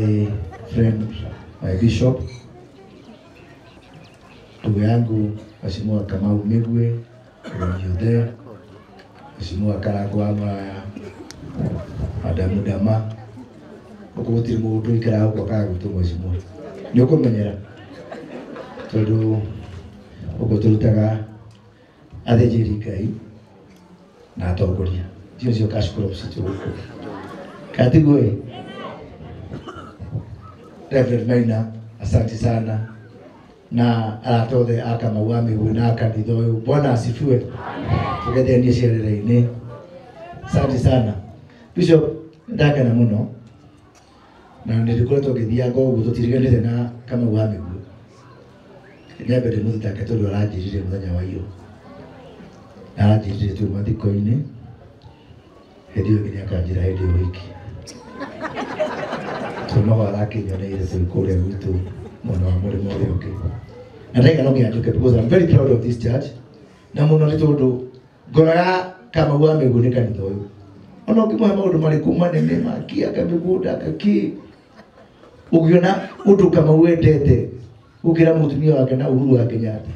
My friend, my bishop, ndugu yangu Mheshimiwa Kamau Migwi, Yudhe, Mheshimiwa Karango wa Muraya, Adamu Dama, gũkũ gũtirĩ mũndũ ũikaraga gũkũ akaga gwĩtwo mheshimiwa, nĩ ũkũmenyera tondũ gũkũ tũrutaga athĩnjĩri Ngai na atongoria, icio nĩcio cash crops citũ gũkũ. Katiguo ĩ? Reverend Maina, asante sana na arata othe a Kamau wa Migwi na kanitha ũyũ. Bwana asifiwe. Tũgethenie ciarĩra-inĩ. Asante sana. Bishop, ndakena mũno na nĩ ndĩkoretwo ngĩthianga ũguo tũtiriganĩte na Kamau wa Migwi. Nyambe ndĩmũthitake tondũ aranjĩrire mũthenya wa iyo, na aranjĩrire twĩ mathiko-inĩ, hĩndĩ ĩyo ĩngĩ nĩakanjĩra hĩndĩ ya ũhiki, tondũ noho arakĩnyoneire twĩ kũrĩa gwitũ mwena wa mũrĩmo ũrĩa ũngĩ. Na ndaiga no nginya njũke because I'm very proud of this church, na mũno nĩ tondũ ngoro ya Kamau wa Migwi nĩ kanitha ũyũ. Ona ũngĩmũhe maũndũ marĩkũ manene makia kamĩgũnda gakĩ, ũngĩona ũndũ Kamau wendete gũkĩra mũtumia wake na Uhuru wa Kenyatta.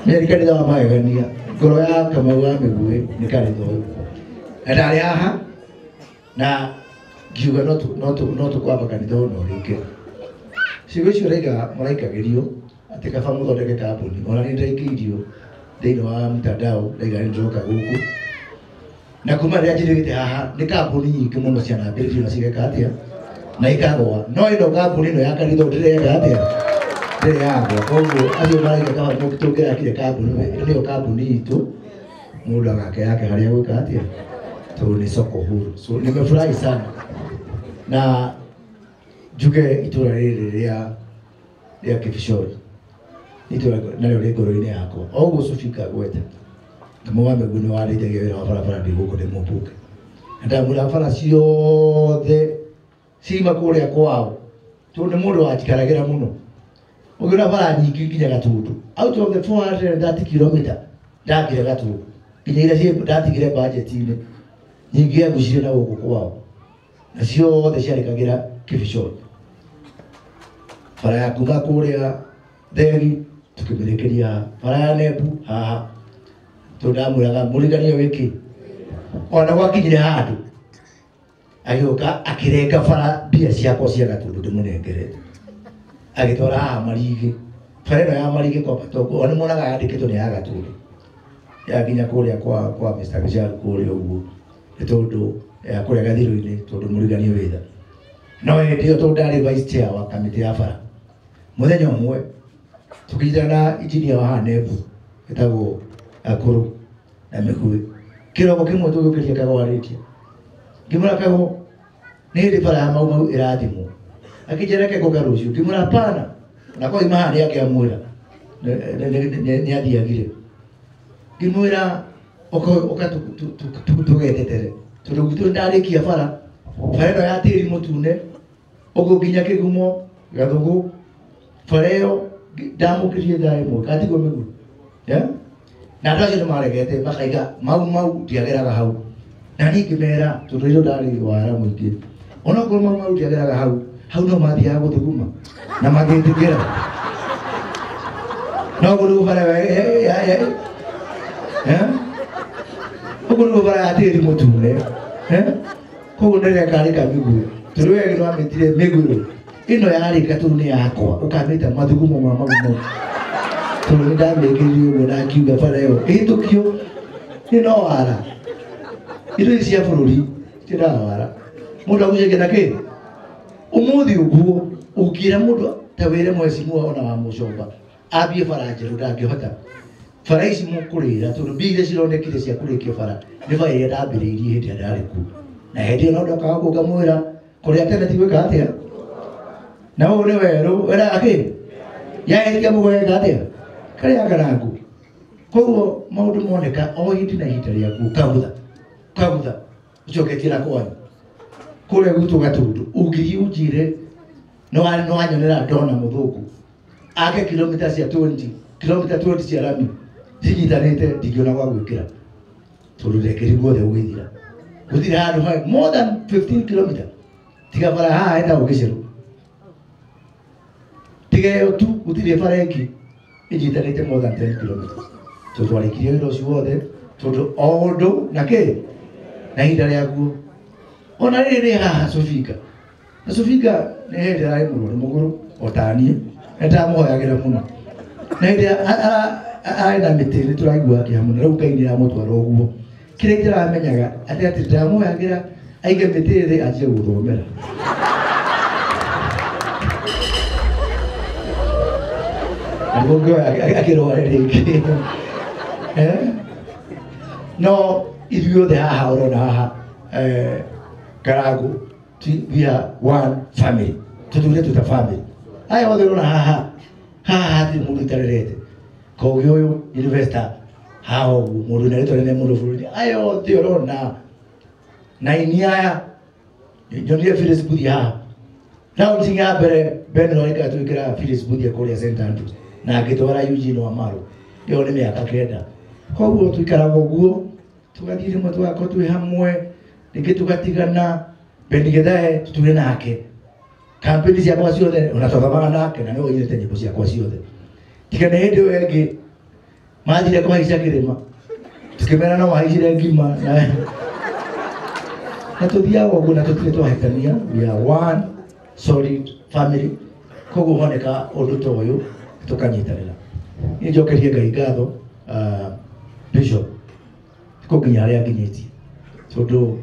Nĩ kanitha wa magegania, ngoro ya Kamau wa Migwi nĩ kanitha ũyũ. Na ndarĩ haha na ngiuga no tũkwamba kanitha ũyũ no rĩngĩ. Ciugo icio raiga mũraikagĩrio atĩ kaba mũthondeke kambuni, ona nĩ ndaingĩirio thĩinĩ wa mtandao ndaiga nĩ ndĩroka gũkũ. Na kuma rĩrĩa njirĩgĩte haha nĩ kambuni nyingĩ mũno cianambĩrĩrio na cigeka atĩa na ikagwa, no ĩno kambuni ĩno ya kanitha ndĩreka atĩa, ndĩrĩ yagwa. Koguo acio maraiga kaba tũngĩrakire kambuni nĩyo kambuni itũ, mũndũ agake yake harĩa gwĩka atĩa, tondũ nĩ soko huru. So nimefurahi sana na njuge itũra rĩrĩ rĩa Kibishori itũra narĩo rĩ ngoro-inĩ yakwa. O ũguo Sofika gweta Kamau wa Migwi nĩ warĩithagia wĩra wa barabara ndĩ gũkũ ndĩ mũmbunge, na ndamwĩra bara ciothe cima kũrĩa kwao, tondũ nĩ mũndũ wanjikaragĩra mũno. Ũngĩona bara nyingĩ nginya Gatundu, out of the 430 kilometer ndakire Gatundu, nginya iria ciĩ ndatigire budget-inĩ nyingĩ yagucirie na gũkũ kwao, na ciothe ciarĩkagĩra Kibishori. Bara ya kuma kũrĩa Thegi tũkĩmĩrĩkĩria haha, bara ya Nembu haha, tondũ ndamwĩraga mũriganie wĩkĩ. Ona gwakinyire handũ agĩũka akĩrenga bara mbia ciakwa cia Gatundu ndĩmũnengerete, agĩtwara haha Marigĩ. Bara ĩno ya Marigĩ kwambata ũguo, ona nĩmuonaga yandĩkĩtwo nĩ ya Gatundu, ya nginya kũrĩa kwa Mr. Gicharu kũrĩa ũguo, nĩ tondũ ya kũrĩa Gathirũ-inĩ, tondũ mũriganio wĩtha. No hĩndĩ ĩyo tondũ ndarĩ vice chair wa kamĩtĩ ya bara, mũthenya ũmwe tũkĩnyitana na engineer wa haha Nembu etagwo Akũrũ na Mĩgwĩ, kĩroko kĩmwe tũgĩũkĩria Kago arĩtie, ngĩmwĩra Kago, nĩ hĩndĩ bara ya Mau Mau ĩrathimwo, akĩnjĩra reke ngũke rũciũ, ngĩmwĩra hapana, na koima haha nĩ angĩamwĩra nĩ athiagire, ngĩmwĩra ũka tũgetetere, tondũ gwitũ ndarĩkia bara, bara ĩno ya tĩri mũtune ũguo nginya Kĩgumo Gathũgũ, bara ĩyo ndamũkĩrie thaa ĩmwe katigwo mĩgũrũ, yeah? Na andũ acio nĩmaregete makaiga Mau Mau ndiageraga hau, na niĩ ngĩmera tondũ ĩyo ndarĩ wara mũingĩ, onokorwo Mau Mau ndiageraga hau, hau no mathiaga gũthuguma na magĩtĩkĩra, no ũguo nĩguo bara ũguo nĩguo bara ya tĩri mũtune, koguo nĩrekarĩka mĩgũrũ, tondũ we nĩwamĩtire mĩgũrũ ĩno yarĩka tondũ nĩ yakwa, ũkamĩta mathugumo ma Mau Mau, tondũ nĩndamĩkĩrire ũguo na ngiuga bara ĩyo ĩhĩtũkio nĩ no wara, indo ici cia bũrũri ciendaga wara, mũndũ agucagia na kĩ ũmũthĩ ũguo ũngĩra mũndũ ta wĩre mheshimiwa ona wa Mũcomba ambie bara njerũ ndangĩhota. Bara ici mũkũrĩra tondũ mbia iria cironekire cia kũrĩkia bara nĩ bara iria ndambĩrĩirie hĩndĩ ĩrĩa ndarĩ kuo, na hĩndĩ ĩyo no ndokaga gũkũ ngamwĩra kũrĩa tene ti gwĩka atĩa, na ũyũ nĩ werũ weraga kĩ yaĩrĩkia mũgweka atĩa karĩa ngarangu. Koguo maũndũ moneka o hĩndĩ na ihinda rĩaku, kagutha kagutha ũcoketie na kwanyu kũrĩa gwitũ Gatundu, ũngĩthiĩ ũnjĩre no wanyonera ndona mũthũngũ ake kilomita cia 20 kilomita 20 cia rami cinyitanĩte, ndingĩona gwa gwĩkĩra tondũ ndekĩri guothe gũgĩthira. Gũtirĩ handũ harĩ more than 15 km tiga bara haha hetagwo Gĩcerũ. Tiga ĩyo tu gũtirĩ bara ĩngĩ ĩnyitanĩte more than 10 km. Tondũ twarĩkirie wĩra ũcio wothe tondũ o ũndũ na kĩ na ihinda rĩaguo. Ona rĩrĩ rĩ haha Sofinga. Na Sofinga nĩ hĩndĩ ararĩ mũrwaru mũgũrũ o ta niĩ, nĩ ndamũhoyagĩra mũno. Na hĩndĩ arĩ na mĩtĩ nĩ tũraiguaga kĩeha mũno, rĩu Ngai nĩ aramũtwara ũguo. Kĩrĩa ĩtaramenyaga atĩ atĩ ndamũhoyagĩra aige mĩtĩ thĩ anjie gũthomera. Na nĩguo ngĩoya akĩrware rĩngĩ. No ithuĩ othe haha ũrona haha Karangu, we are one family. Tũthure twĩ ta family. Aya othe ũrona haha, haha hatirĩ mũndũ itarerete. Kogi ũyũ investor haha ũguo mũndũ wĩna rĩtwa rĩnene mũno bũrũri-inĩ. Aya othe ũrona na ini aya nyonire Phyllis Mbuthia haha. Launching ya mbere Ben Lorika atwĩkĩra Phyllis Mbuthia kũrĩa St Andrews na ngĩtwara Eugene Wamaru. Ĩyo nĩ mĩaka 9. Koguo tũikaraga ũguo tũgathiĩ rĩmwe tũgakorwo twĩ hamwe rĩngĩ tũgatigana. Ben Githae tũture nake kampeni ciakwa ciothe ona twathomaga nake na nĩwe ũinĩte nyĩmbo ciakwa ciothe. Tiga nĩ hĩndĩ ĩyo ĩngĩ mathire kũhaica kĩrĩma tũkĩmera no mahaicire ngima na tũthiaga ũguo na tũtirĩ twahĩtania. We are one solid family. Koguo honeka ũndũ ta ũyũ tũkanyitanĩra. Niĩ njokerie Ngai ngatho, Bishop kũnginya harĩa nginyĩtie tondũ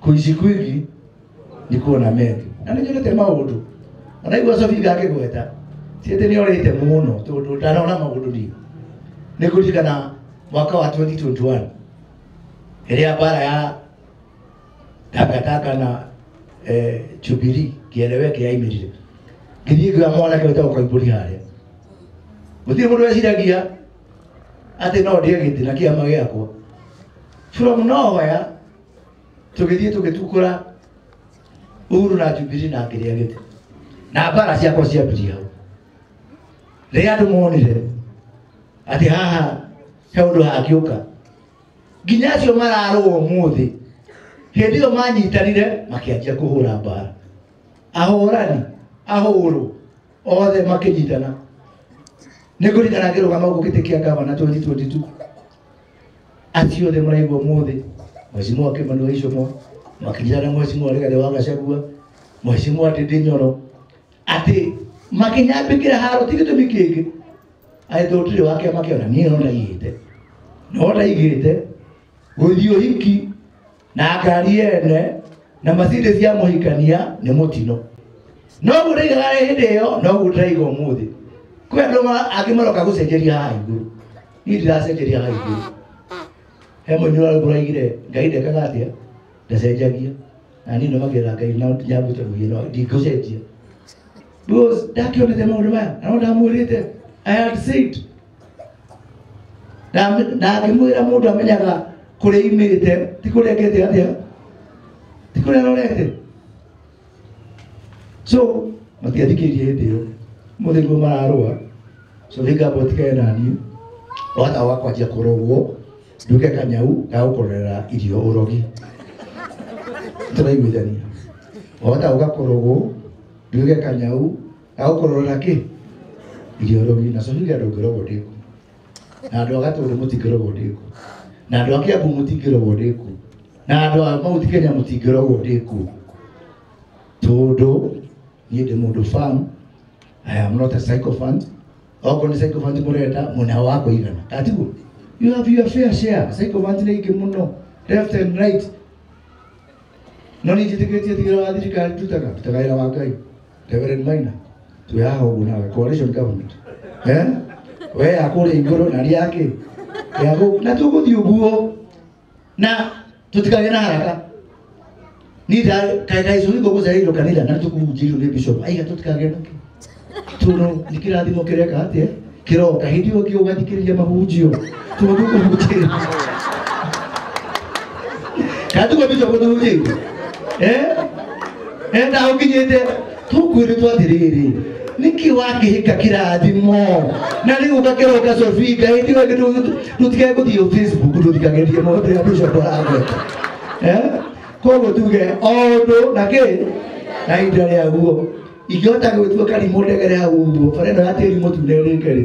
kuici kwingi nĩ kuona mengi na nĩ nyonete maũndũ. Ona igua Sofinga akĩgweta ti atĩ nĩ orĩte mũno tondũ ndanona maũndũ niĩ. Nĩ ngũririkana mwaka wa 2021 rĩrĩa mbara ya takataka na Jubilee kĩeleweke yaimĩrire, ngĩthiĩ ngĩoya mwanake wĩtagwo Koimbũri harĩa. Gũtirĩ mũndũ weciragia atĩ no ndĩe gĩtĩ na kĩama gĩakwa. From nowhere tũgĩthiĩ tũgĩtukũra Uhuru na Jubilee na ngĩrĩa gĩtĩ na mbara ciakwa ciambirie hau. Rĩrĩa andũ monire atĩ haha he ũndũ hangĩũka, nginya acio mararũa ũmũthĩ hĩndĩ ĩyo manyitanire makĩanjia kũhũra mbara. Ahũrani ahũrũ othe makĩnyitana. Nĩ ngũririkana ngĩrũgama gũkũ gĩtĩ kĩa gavana 2022, acio othe maraigua ũmũthĩ Mheshimiwa Kimani wa Ichung'wa makĩnyitana na Mheshimiwa Rigathĩ wa Gachagua, Mheshimiwa Ndindi Nyoro, atĩ makĩnyambĩkĩra haro ti gĩtũmi kĩngĩ atĩ tondũ ndirĩ wa kĩama kĩao na niĩ no ndaigĩte, no ndaigĩte gũthiĩ ũhiki na ngari ene na Mercedes cia mũhikania nĩ mũtino. Noguo ndaigaga hĩndĩ ĩyo, noguo ndĩraiga ũmũthĩ. Kwĩ andũ angĩ maroka gũcenjeria haha igũrũ, niĩ ndiracenjeria haha igũrũ. He mũini ũrĩa ũraigire Ngai ndekaga atĩa, ndacenjagia. Na niĩ nĩmakĩra Ngai no nyambĩte rũhiũ no ndingũcenjia. Because ndakĩonete maũndũ maya na no ndamwĩrĩte, I had said. Na ngĩmwĩra mũndũ amenyaga kũrĩa imĩte ti kũrĩa ekĩte atĩa, ti kũrĩa arorete. So matiathikĩrĩirie hĩndĩ ĩyo, ũmũthĩ nĩguo mararũa. So thingamba ũtigane na niĩ, wahota wa kwanjia kũrogwo nduĩke kanyau ga gũkorera irio ũrogi. Tũraiguithania. Wahota gũka kũrogwo nduĩke kanyau ga gũkorera kĩ irio ũrogi. Na Sofinga ndũngĩrogwo ndĩku, na andũ a Gatũndũ mũtingĩrogwo ndĩku, na andũ a Kiambu mũtingĩrogwo ndĩku, na andũ a Mount Kenya mũtingĩrogwo ndĩku, tondũ niĩ ndĩ mũndũ firm. I am not a sycophant. Okorwo nĩ sycophant mũrenda mũna wa kũigana, katiguo you have your fair share. Sycophant nĩ ingĩ mũno left and right. No niĩ njĩtĩkĩtie ti wĩra wa thirikari ndutaga, ndutaga wĩra wa Ngai. Reverend Maina twĩ haha ũguo nawe, coalition government. We ya kũrĩa igũrũ na niĩ ya kĩ ya gũkũ, na tũgũthiĩ ũguo na tũtikagĩe na haraka. Niĩ kaĩ kaĩ Sofinga gũcereirwo kanitha na tũkũhunjĩirwo nĩ bishop aiga tũtikagĩe na kĩ, tondũ nĩ kĩrathimo kĩreka atĩa kĩroka. Hĩndĩ ĩyo ĩngĩ ũgathikĩrĩria mahunjio tondũ tũkũhunjĩrio kana tiguo bishop ũtũhunjĩirie? Ndaũkinyĩte tũkwĩrĩtwo atĩrĩrĩ, nĩkĩ wakĩhĩka kĩrathimo na rĩu ũgakĩroka Sofinga? Hĩndĩ ĩyo ĩngĩ tũtikae gũthiĩ Facebook tũtikagerie maũndũ ya bishop aragweta. Koguo tuge o ũndũ na kĩ na ihinda rĩaguo. Ingĩhota gwĩtua karimũ ndegere hau ũguo bara ĩno ya tĩri mũtune rĩngĩ rĩ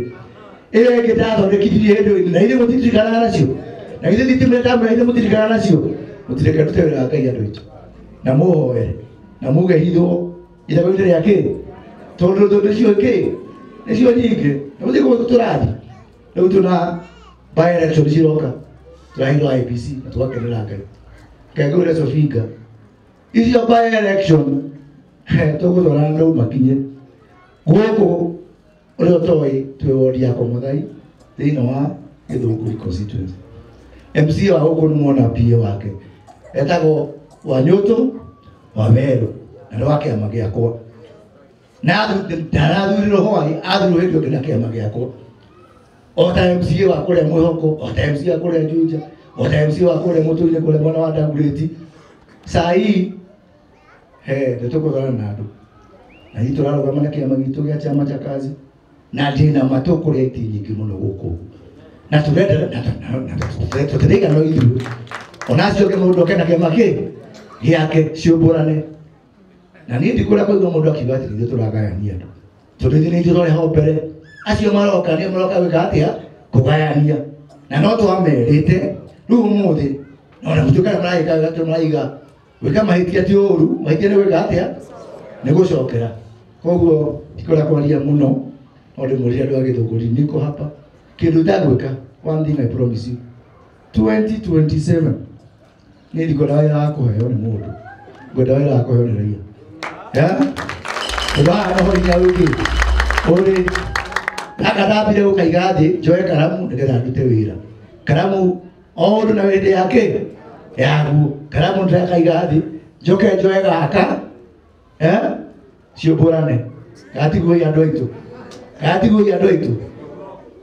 ĩyo ĩngĩ ndathondekithirie hĩndĩ ĩno na ithuĩ mũtiririkanaga nacio na githĩ thitima ndamwĩra ithuĩ mũtiririkanaga nacio mũtireke ndute wĩra wa Ngai andũ aitũ na mũhoere na muge hithwo ithago-inĩ rĩa kĩ tondũ thũ nĩcio kĩ nĩcio nyingĩ na gũtirĩ kũndũ tũrathiĩ rĩu tũna by election ciroka tũraheirwo IEBC na tũgakenera Ngai. Ngai ngwĩre Sofinga icio by election tũgũtwarana nau makinye gũkũ ũrĩa ũtoĩ twĩ wodi ya Komothai thĩinĩ wa Gĩthũngũri constituency. MC wa gũkũ nĩ mwona PA wake etagwo Wanyũtũ wa Werũ na nĩ wa kĩama gĩakwa na ndarathurirwo hwaĩ athurirwo hĩndĩ ĩngĩ na kĩama gĩakwa o ta MCA wa kũrĩa Mwĩhoko o ta MCA wa kũrĩa Juja o ta MCA wa kũrĩa Mũtũinĩ kũrĩa mwena wa Dagoretti saa hii he nĩ tũkũtwarana na andũ na ithuĩ tũrarũgama na kĩama gitũ gĩa chama cha kazi na ndĩna ma tũkũrĩa itĩ nyingĩ mũno gũkũ na tũrenda tũtiraigana ithuĩ ona acio angĩ mũndũ oke na kĩama kĩ gĩake ciũmbũrane na niĩ ndikũrĩa kũigua mũndũ akiuga atĩ ithuĩ tũragayania andũ tondũ ithuĩ nĩ ithuĩ tũrĩ ho mbere acio maroka nĩo maroka gwĩka atĩa kũgayania na no twamerĩte rĩu ũmũthĩ ona mũtuĩka nĩ maragĩka maraiga gwĩka mahĩtia ti ũru mahĩtia nĩ gwĩka atĩa nĩ gũcokera koguo ndikwenda kwaria mũno no ndĩmũrĩre andũ a Gĩthũngũri niko hapa kĩndũ itagwĩka. One thing I promise you, 2027 niĩ ndikwenda wĩra wa kũheo nĩ mũndũ ngwenda wĩra wa kũheo nĩ raia. Yeah? Tondũ haha noho hinya wĩkĩ ũrĩ gaka ndambire gũkaiga thĩ njoe karamu nĩgetha ndute wĩra karamu o ũndũ na hĩndĩ yake yaguo karamu ndĩrakaiga thĩ njoke njoe gaka ciũmbũrane gatiguo andũ aitũ gatiguo andũ aitũ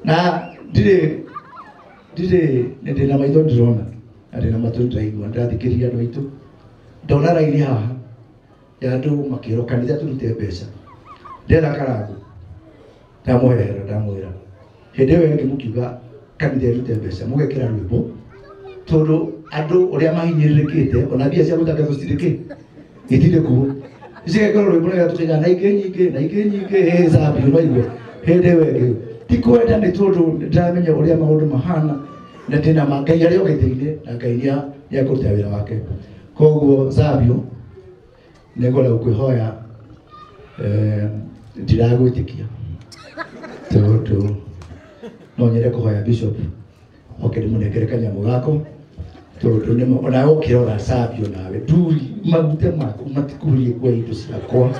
na ndirĩ ndirĩ nĩ ndĩna maitho ndĩrona na ndĩna matũ ndĩraigua ndĩrathikĩrĩria andũ aitũ ndona raini haha ya andũ makĩrwo kanitha tũrute mbeca ndetha karangu ndamũhehera ndamwĩra hĩndĩ ĩyo ĩngĩ mũkiuga kanitha ĩrute mbeca mũgekĩra rwĩmbo tondũ andũ ũrĩa mahinyĩrĩrĩkĩte ona mbia cia gũtangathwo citirĩ kĩ itirĩ kuo cigekĩrwo rwĩmbo nĩgetha tũkaiga na ingĩ nyingĩ na ingĩ nyingĩ ĩ zambi ũraigua hĩndĩ ĩyo ĩngĩ ti kwenda nĩ tondũ ndĩramenya ũrĩa maũndũ mahana na ndĩna ma Ngai arĩ o gĩtĩ-inĩ na Ngai nĩekũruta wĩra wake koguo Zambio nĩngwenda gũkwĩhoya ndiragwĩtĩkia tondũ no nyende kũhoya bishop oke ndĩmũnengere kanyamũ gako tondũ nĩmo onawe ũkĩrora Zambio nawe nduri maguta maku matikuhĩrĩrie kuoya indo ciakwa.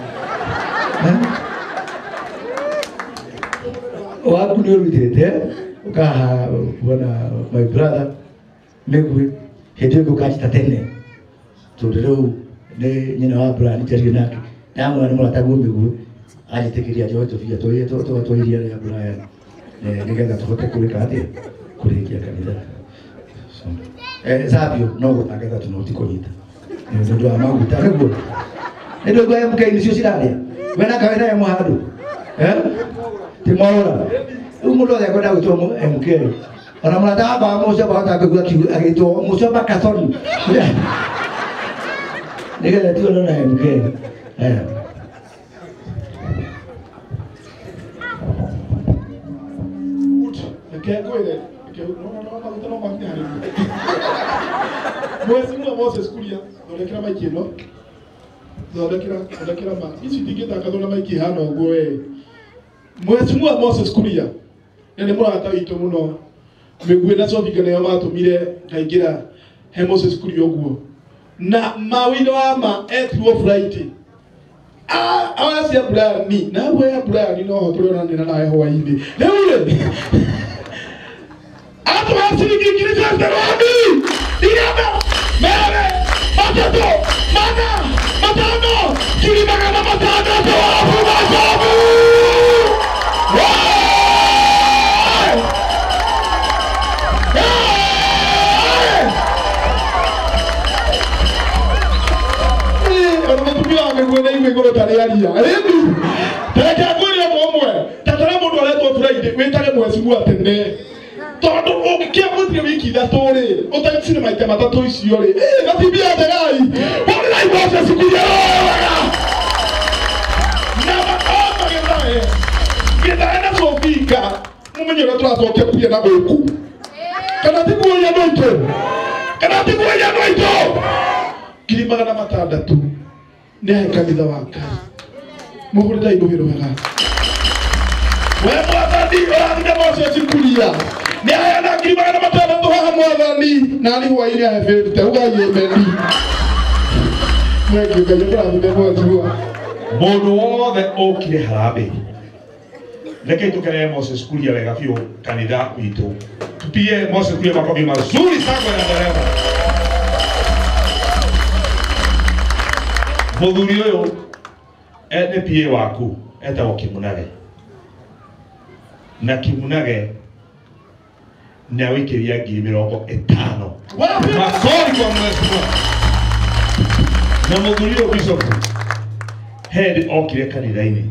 Waku nĩ ũrutĩte ũkaha bwana my brother Mĩgwi hĩndĩ ĩyo ũkanjĩta tene tondũ rĩu nĩ nyina wa Brian njarie nake ndamwĩra nĩ mũrataguo Mĩgwi anjĩtĩkĩria njoe tũbia twa iria rĩa Brian nĩgetha tũhote kũrĩka atĩa kũrĩkia kanitha. Zambio no gũtangatha tu no ti kũnyita nĩ ũndũ wa maguta nĩguo nĩ ndũ MK nĩcio cirarĩa we na kawĩra emo handũ ti mwaũra rĩu mũndũ othe ekwenda gwĩtwo MK ona mũrata wakwa wa mũcomba hota kũigua agĩtwo mũcomba Kathoni nĩgetha tuone na MK. Reke ngwĩre reke no maguta no makinye harĩ niĩ. Mheshimiwa Moses Kuria thondekera maiki ĩno thondekera thondekera ma ici itingĩtangathwo na maiki ihana ũguo we. Mheshimiwa Moses Kuria na nĩ mũrata witũ mũno Mĩgwi na Sofinga nĩo matũmire ngaingĩra he Moses Kuria ũguo na mawĩra wa ma etirwo Friday awacia Brian na hau ya Brian no ho tũrĩonanĩra nawe hwaĩ-inĩ rĩu rĩ atũhe ciringi ngiri cia Seroni igana merĩ matatũ mana matano ngiri magana matandatũ wabu macobu. Ona mũtumia wa Mĩgwi nĩ aigua igũrũ tarĩ aria rĩu tareke ngwĩre ũndũ ũmwe ta tara mũndũ aretwo Friday wĩtage mheshimiwa tene Tondu ũngĩkĩamũtire wiki ithatũ rĩ, ũtaicire maita matatũ icio rĩ, na ti mbia njegai. Hũrĩrai Moses Kuria wega. Na makomba gĩthae. Gĩthae na Sofika, mũmenye ũrĩa tũracokia kuria na gũkũ. Kana ti kuoria andũ aitũ? Kana ti kuoria andũ aitũ? 600,000 nĩ ahe kanitha wa Ngai. Mũhũrĩrai rũhĩ rwega. We mwathani ũrathime Moses Kuria. Nĩ aheana 600,000 haha mwathani. Na nĩ hwaĩ-inĩ ahe 50. Ugai amen. Thank you, Ngai akũrathime mheshimiwa. Mũndũ wothe ũkire harambee. Reke tukenere Moses Kuria wega biũ kanitha witũ. Tupige Moses Kuria makofi mazuri sana na nderemo. Mũthuri ũyũ nĩ PA waku etagwo Kimunage. Na Kimunage nĩ awĩkĩria 50,000. Makori kwa mheshimiwa. Na mũthuri ũyũ bishop hĩndĩ okire kanitha-inĩ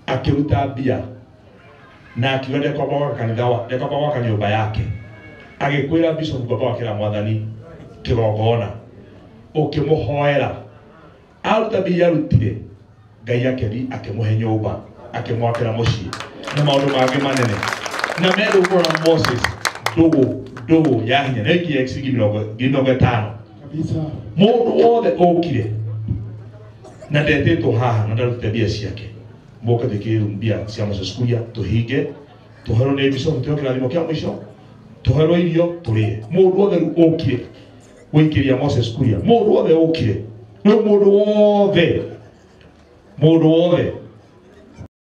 akĩruta mbia na akiuga ndekwamba gwaka kanitha wa ndekwamba gwaka nyũmba yake. Agĩkwĩra bishop ngwamba gwakĩra mwathani kĩgongona, ũkĩmũhoera aruta mbia arutire, Ngai akĩthi akĩmũhe nyũmba, akĩmwakĩra mũciĩ na maũndũ mangĩ manene. Na mendũ kuona Moses ndũgũ ya hinya nĩ nginya ciringi 50,000. Kabisa. Mũndũ wothe ũkire na ndetĩtwo haha na ndarutĩte mbia ciake, mũke twĩkĩre mbia cia Moses Kuria tũhinge, tũherwo nĩ bishop tũheo kĩrathimo kĩa mũico, tũherwo irio tũrĩe. Mũndũ wothe rĩu ũkire gũikĩria Moses Kuria, mũndũ wothe ũkire rĩu, mũndũ wothe, mũndũ wothe